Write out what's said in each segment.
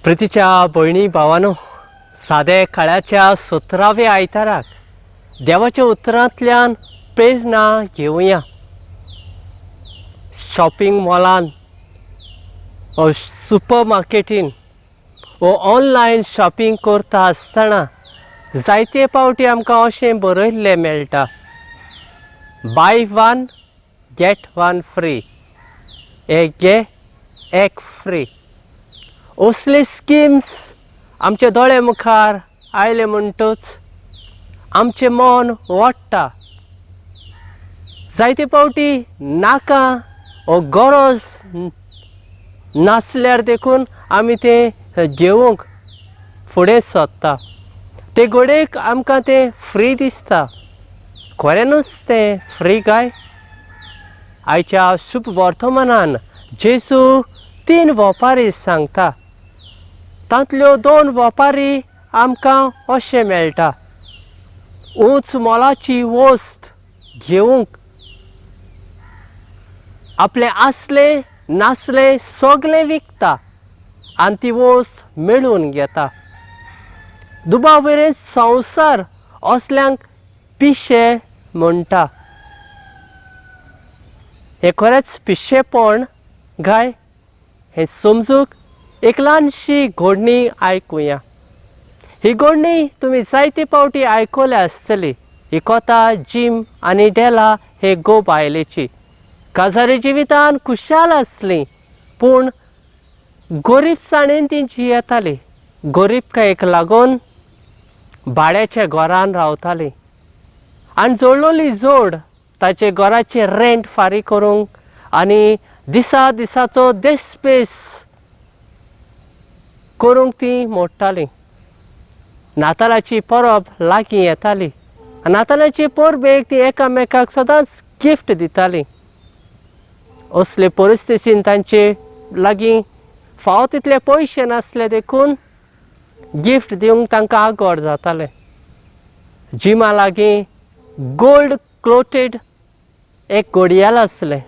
प्रितीच्या भयणी भावानो, सादे काळाच्या 17व्या आयताराक देवाच्या उतरांतल्यान प्रेरणा घेवया. शॉपिंग मॉलान व सुपर मार्केटीन व ऑनलायन शॉपिंग करता आसतना जायते पावटी आमकां अशें बरयल्लें मेळटा, buy one get one free, एक घे एक फ्री. असले स्किम्स आमच्या दोळे मुखार आयले म्हणटूच आमचें मन ओडटा. जायते पावटी नाका ओ गरज नासल्यार देखून आमी तें घेवंक फुडें सोदता. ते घडयेक आमकां तें फ्री दिसता. खऱ्यानूच तें फ्री काय? आयच्या शुभ वर्तमानान जेजू 3 वपारी सांगता. तांतल्यो 2 वपारी आमकां अशें मेळटा, ऊंच मोलाची वस्त घेवंक आपलें आसलें नासलें सगळें विकता आनी ती वस्त मेळून घेता. दुबाव वयलें संवसार असल्यांक पिशे म्हणटा. हें खरेंच पिशेपण गाय हें समजूंक एक ल्हानशी घोडणी आयकुया. ही घोडणी तुमी जायते पावटी आयकल्या आसतली. ही कथा जीम आनी डेला हे गो बायलेची. काजारी जिवितान खुशाल आसली पूण गरीबसाणेन ती जियेताली. गरीबकायेक लागून भाड्याच्या घरान रावताली आनी जोडलोली जोड ताचे घराचें रेंट फारीक करूंक आनी दिसा दिसाचो देसपेस करूंक ती मोडटाली. नातालाची परब लागीं येताली. नातालाचे परबेक ती एकामेकाक सदांच गिफ्ट दिताली. असले परिस्थितीन तांचे लागीं फावो तितले पयशे नासले देखून गिफ्ट दिवंक तांकां आगोड जातालें. जिमा लागीं गोल्ड क्लोटेड एक घडयाळ आसलें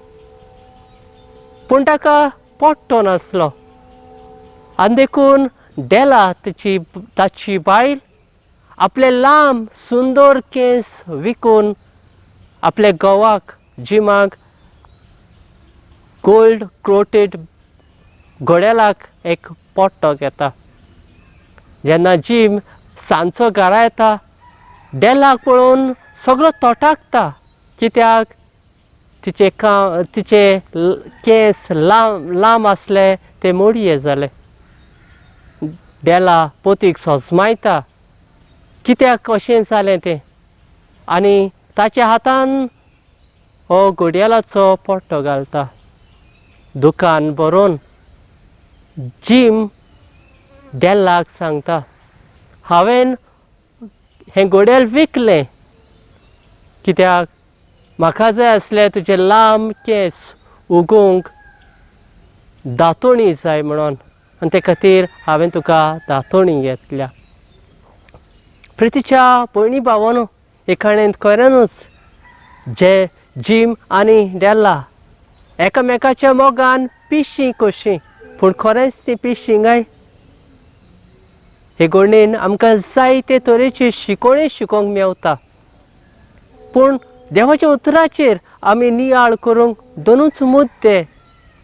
पूण ताका पट्टो नासलो आनी देखून डेला ताची बायल आपले लांब सुंदर केंस विकून आपल्या घोवाक जिमाक गोल्ड क्लोटेड घड्याळाक एक पट्टो घेता. जेन्ना जीम सांजचो घरा येता डेलाक पळोवन सगळो तोटाकता, कित्याक तिचे तिचे केंस लांब लांब आसले ते मोडये जाले. डेला पोतीक सजमायता कित्याक अशें जालें तें आनी ताच्या हातान हो घडयाळाचो पट्टो घालता. दुकान भरून जीम डेलाक सांगता, हांवें हें घडयाळ विकलें कित्याक म्हाका जाय आसलें तुजें लांब केंस उगोवंक दांतोणी जाय म्हणून आनी ते खातीर हांवें तुका दांतोणी घेतल्या. प्रितीच्या भयणी भावानो, हे काणयेंत खऱ्यानूच जे जीम आनी डेला एकामेकाच्या मोगान पिशीं कशीं, पूण खरेंच ती पिशीं काय? हे घडणेन आमकां जायते तरेची शिकोवणी शिकोवंक मेवता पूण देवाच्या उतराचेर आमी नियाळ करूंक दोनूच मुद्दे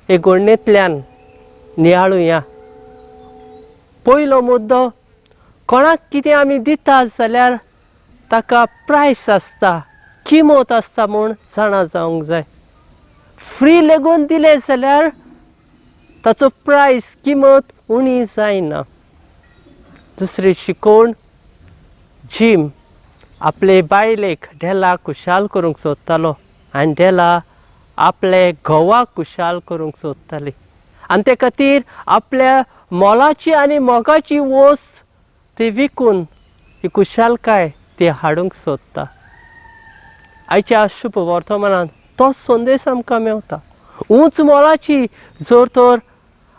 हे घडणेंतल्यान नियाळुया. पयलो मुद्दो, कोणाक कितें आमी दिता जाल्यार ताका प्रायस आसता, किंमत आसता म्हूण जाणा जावंक जाय. फ्री लेगून दिलें जाल्यार ताचो प्रायस किंमत उणी जायना. दुसरी शिकोवण, जीम आपले बायलेक डेला खुशाल करूंक सोदतालो आनी डेला आपले घोवाक खुशाल करूंक सोदताली आनी ते खातीर आपल्या मोलाची आनी मोगाची वस्त ती विकून ही खुशालकाय ती हाडूंक सोदता. आयच्या शुभ वर्तमानान तोच संदेश आमकां मेवता. ऊंच मोलाची जर तर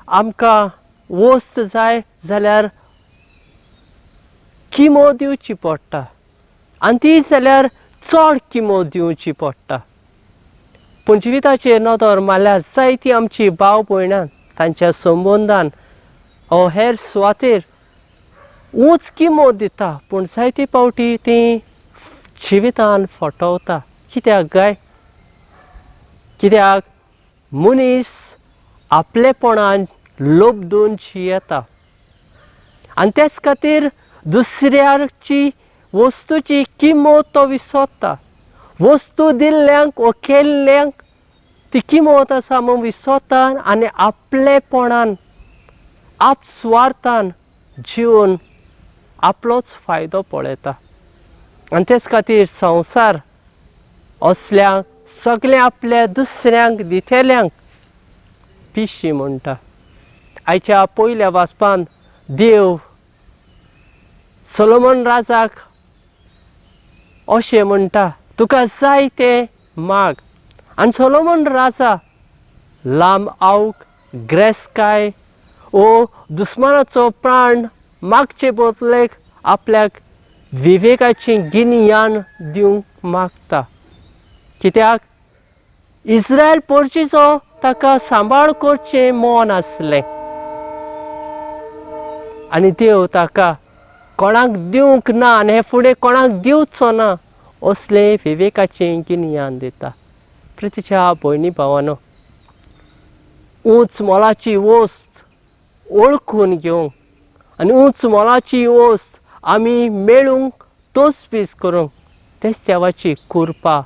आमकां वस्त जाय जाल्यार किमो दिवची पडटा आनी ती जाल्यार चड किमो दिवची पडटा. पूण जिविताचेर नदर मारल्यार जायती आमची भाव भयणां तांच्या संबंदान ओ हेर सुवातेर ऊंच किंमत दिता, पूण जायते फावटी ती जिवितान फटवता. कित्याक काय? कित्याक मनीस आपलेपणान लोबदून जियेता आनी तेच खातीर दुसऱ्याची वस्तूची किंमत तो विसरता. वस्तू दिल्ल्यांक वा केल्ल्यांक ती किंमत आसा म्हूण विसरता आनी आपलेपणान आप सुवार्थान जिवन आपलोच फायदो पळयता. आनी तेच खातीर संवसार असल्यांक सगळें आपल्या दुसऱ्यांक दितल्यांक पिशी म्हणटा. आयच्या पयल्या वाचपान देव सोलोमन राजाक अशें म्हणटा, तुका जाय तें माग. आनी सोलोमन राजा लांब आवक, ग्रेसकाय ओ दुस्मानाचो प्राण मागचे बदलेक आपल्याक विवेकाचें गिन्यान दिवंक मागता. कित्याक इस्रायल पोरचीचो ताका सांबाळ करचें मन आसलें आनी देव ताका कोणाक दिवंक ना आनी हे फुडें कोणाक दिवचो ना असलें विवेकाचें गिन्यान दिता. प्रितीच्या भयणी भावानो, ऊंच मोलाची वस्त वळखून घेवंक आनी ऊंच मोलाची वस्त आमी मेळूंक तोसपीस करूंक तेच देवाची कृपा,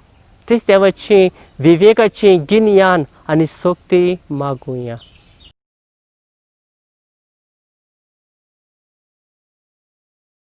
तेच देवाची विवेकाचें गिन्यान आनी शक्ती मागुया.